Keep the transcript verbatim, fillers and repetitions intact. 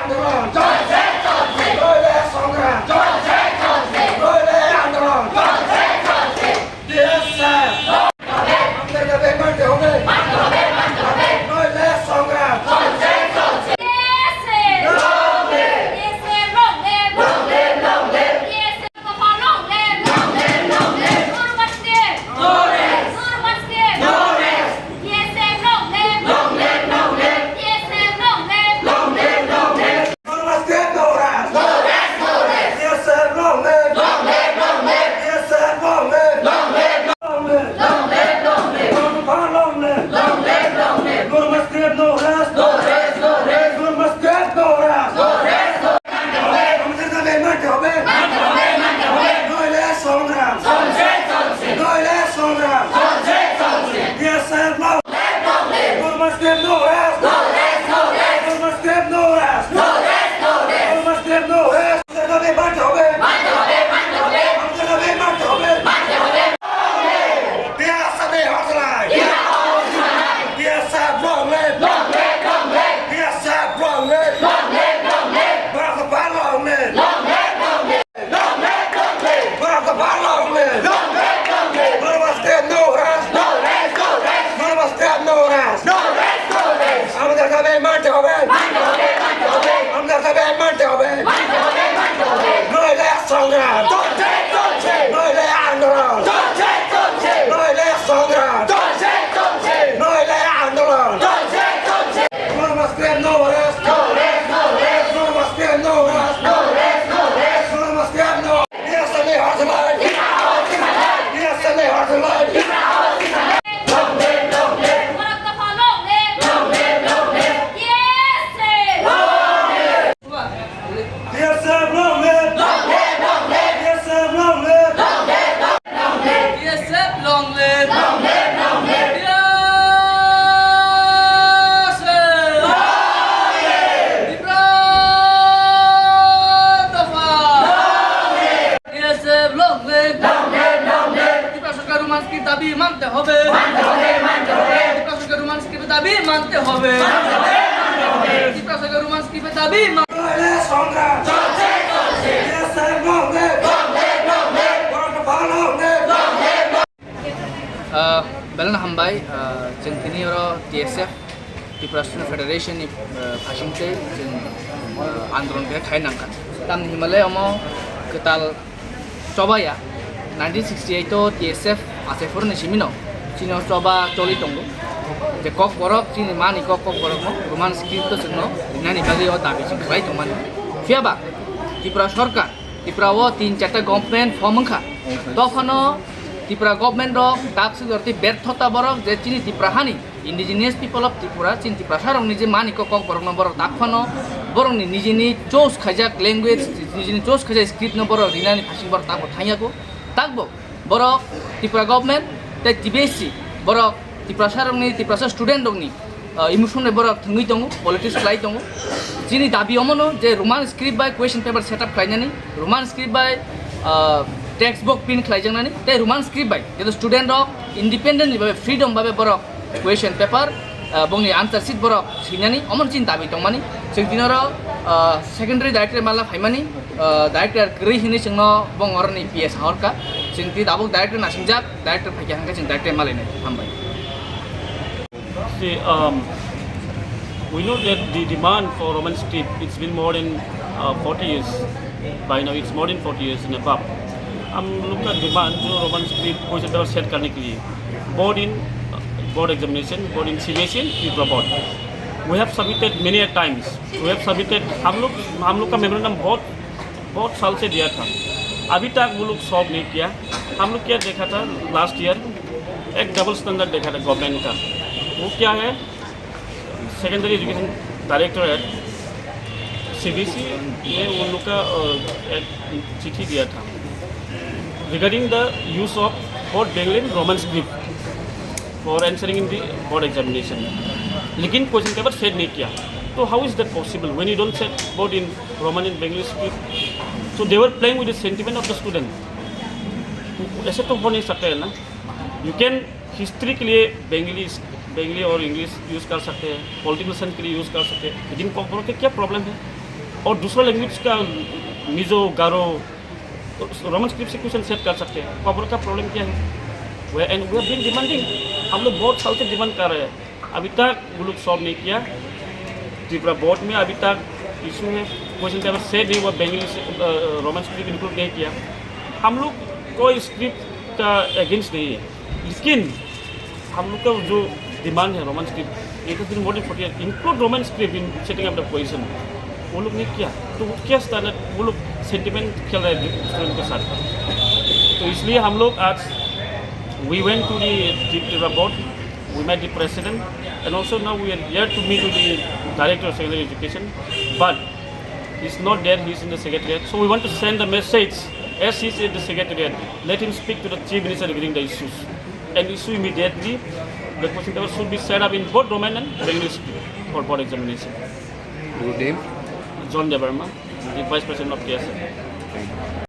আন্দোলন চলছে, চলছে। নইলে সংগ্রাম চলছে, চলছে। নইলে আন্দোলন চলছে, চলছে। বিএসএফ। আমাদের দাবি মানতে হবে। মানতে হবে, মানতে হবে। নইলে সংগ্রাম চলছে, চলছে। BSF. BSF long live। Long live, long live। BSF long live। Long live, long live। No rest। No rest। No rest। B S F long live! Long live, long live! B S F long live! Long live, long live! No rest, no rest! No rest, no rest! B S F long live! Long live, long live! B S F long live! Long live, long live! Long live, long live! Rajasthan long live! Long live, long live! No rest, no rest! No rest, no rest! No rest, no rest! No rest, no আমাদের দাবি মানতে হবে। মানতে হবে, মানতে হবে। নইলে সংগ্রাম। চলছে, চলছে। নইলে সংগ্রাম। চলছে, চলছে। BSF long live, long live। Burma script no rest। No rest, no rest। Burma script no rest। No rest, no rest। Burma script no rest। আমাদের দাবি মানতে হবে। মানতে হবে, মানতে হবে। আমাদের দাবি মানতে হবে। মানতে হবে। বিএসএফ এর hotline. BSF long live। Long live, long live। BSF long live। Long live, long live। Bharat long live। Long live, long live। Long live, long live। Bharat long live। Long live, long live। Burma script no rest। No rest, no rest। Burma script no rest। No rest, no rest। আমাদের দাবি মানতে হবে। মানতে হবে, মানতে হবে। আমাদের দাবি মানতে হবে। মানতে হবে, মানতে হবে। নইলে সংগ্রাম। চলছে, চলছে। নইলে আন্দোলন। চলছে, চলছে। নইলে সংগ্রাম। চলছে, চলছে। নইলে আন্দোলন। চলছে, চলছে। Burma script no rest. No rest, no rest. Burma script no rest. No rest, no rest. Burma script no. BSF এর হটলাইন। বিএসএফ এর hotline. Long live, long live. Bharat Dopha long live. Long live, long live. B S F. Long live. B S F long live. Long live, long live. B S F long live. Long live, long live. B S F long live. Long live, long live. Long live. Tipra Dopha. Long live. B S F long live. Long live, long live. Tipra Sharkar Roman script dabi mante hobe. Mante hobe, mante hobe. Tipra Sharkar Roman script dabi mante hobe. Mante hobe, mante hobe. Tipra Sharkar Roman script dabi ma- Nole songra. Cholse, chole. B S F long live. Long live, long live. Bharat Dopha long live. Long live, long live. Ah, belai no hambai, ah, chwng tini oro T S F, Tripura Student Federation ni, ah, phasing tei chwng, ah, andolon khe khai nangkha. Tamni himale omo kwtal choba ya, nineteen sixty-eight o T S F achai phuru ni simi no chini o choba choli tongo. Je kokborok chini mani kok, kokborok no Roman script o chwng no rinani bagwi o dabi chwng khlai tongmani. Phiya ba Tripura sorkar, Tripura o tin charta government form wngkha. Tophano Tripura government rok dakswk jorti berthota borok je chini Tripura hani indigenous people of Tripura, chini Tiprasa rokni je mani kok, kokborok no borok dakphano borokni nijini choose khaijak language, nijini choose khaijak script no borok rinani phasing borok tamo thangyago. Takbo borok Tripura government tei T B S C borok Tiprasa rokni, Tiprasa student rokni, ah, emotion bai borok thwngwi tongo, politics khlai tongo. Chini dabi omono je Roman script bai question paper set up khlainani, Roman script bai, ah, text book print khlaijaknani, tei Roman script bai jeto student rok independent ni babe, freedom babe borok question paper, ah, bongni answer sheet borok swinani, omono chini dabi tongmani. Chwng tini oro, ah, secondary director mala phaimani, ah, director kwrwi hinwi chwngno bong oroni P S hahorkha. Chwng tini tabuk director nasingjak, director phaikha hwnkhe chwng director malainai. Hambai. See, um, we know that the demand for Roman script, it's been more than, uh, forty years. By now, it's more than forty years and above. हम लोग का demand जो Roman script question paper set करने के लिए board in, board examination, board in CBSE and Tripura board, we have submitted many a times. We have submitted, हम लोग, हम लोग का मेमोरेंडम बहुत, बहुत साल से दिया था, अभी तक वो लोग सॉल्व नहीं किया। हम लोग क्या देखा था लास्ट ईयर, एक डबल स्टैंडर्ड देखा था गवर्नमेंट का। वो क्या है, सेकेंडरी एजुकेशन डायरेक्टोरेट, सीबीएसई ने उन लोग का, अ, एक चिट्ठी दिया था regarding the use of both Bengali and Roman script for answering in the board examination, लेकिन क्वेश्चन पेपर सेट नहीं किया। तो how is that possible when you don't set both in Roman and Bengali script? So they were playing with the sentiment of the student. ऐसे तो हो नहीं सकता है ना। You can हिस्ट्री के लिए बेंगली, बेंगली और इंग्लिश यूज़ कर सकते हैं, पॉलिटिकल साइंस के लिए यूज़ कर सकते हैं, लेकिन कॉकबोरोक के क्या प्रॉब्लम है? और दूसरा लैंग्वेज का मिजो, गारो, रोमन स्क्रिप्ट से क्वेश्चन सेट कर सकते हैं। अब का प्रॉब्लम क्या है? We and we have been demanding, हम लोग बहुत साल से डिमांड कर रहे हैं, अभी तक वो लोग सॉल्व नहीं किया। त्रिपुरा बोर्ड में अभी तक इशू है, क्वेश्चन पेपर सेट नहीं हुआ, बंगाली से रोमन स्क्रिप्ट इंक्लूड नहीं किया। हम लोग कोई स्क्रिप्ट का अगेंस्ट नहीं है, लेकिन हम लोग का जो डिमांड है Roman script, it is more than forty year, include Roman script in setting up the position. वो लोग ने किया, तो वो क्या स्टैंडर्ड, वो लोग सेंटिमेंट खेल रहे हैं स्टूडेंट के साथ। तो इसलिए हम लोग आज we went to the Tripura board, we met the president, and also now we are here to meet with the director of secondary education, but he's not there, he's in the secretariat. So we want to send the message, as he's in the secretariat, let him speak to the chief minister regarding the issues and issue immediately. The question paper should be set up in both Roman and Bengali script for board examination. Your name? John Debbarma, the vice president of K S F.